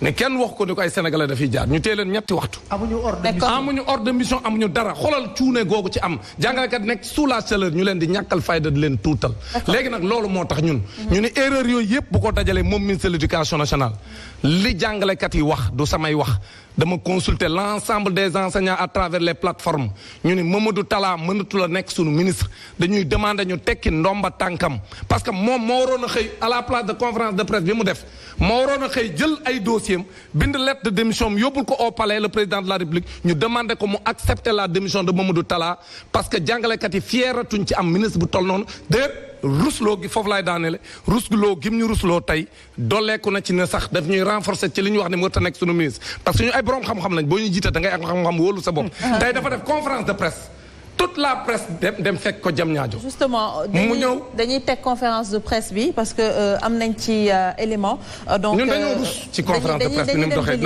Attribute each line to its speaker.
Speaker 1: ne kenn wax ko ni ko ay sénégalais dafiy jaar ñu tee leen ñetti waxtu.
Speaker 2: amuñu
Speaker 1: ordre de mission amuñu dara xoolal cuune googu ci am jàngalekat nekk sous la chaleur ñu leen di ñàkkal fayda di leen tuutal. léegi nag loolu moo tax ñun. ñu ne erreur yooyu yëpp bu ko dajalee moom ministre de l'éducation nationale li jàngalekat yi wax du samay wax. dama consulter l'ensemble des enseignants à travers les plateformes ñu ni Mamadou Talla mënatu la nekk sunu ministre dañuy demander ñu tekki ndomba tànkam parce que moom moo waroon a xëy à la place de conférence de presse bi mu def moo waroon a xëy jël ay dossiers am bind lettre de démission yóbbul ko au palais le président de la République ñu demander ko mu accepter la démission de Mamadou Talla parce que jàngalekat yi fieratuñ ci am ministre bu toll noonu rusloo gi foofu laay daaneele rusloo gim ñu rusloo tey dolleeku na ci ne sax daf ñuy renforcer ci li ñu wax ne moo ta nekk sunu ministre parce que ñu ay borom xam-xam lañ boo ñu jiite da ngay ak xam-xam wóolu sa bopp tey dafa def conférence de presse toute la presse dem fekk ko jam ñaajo
Speaker 3: justement
Speaker 1: mu ñëw
Speaker 3: dañuy teg conférence de presse bi parce que am nañ ci élément donc
Speaker 1: ñun dañoo rus ci conférence de presse bi ni mu doxee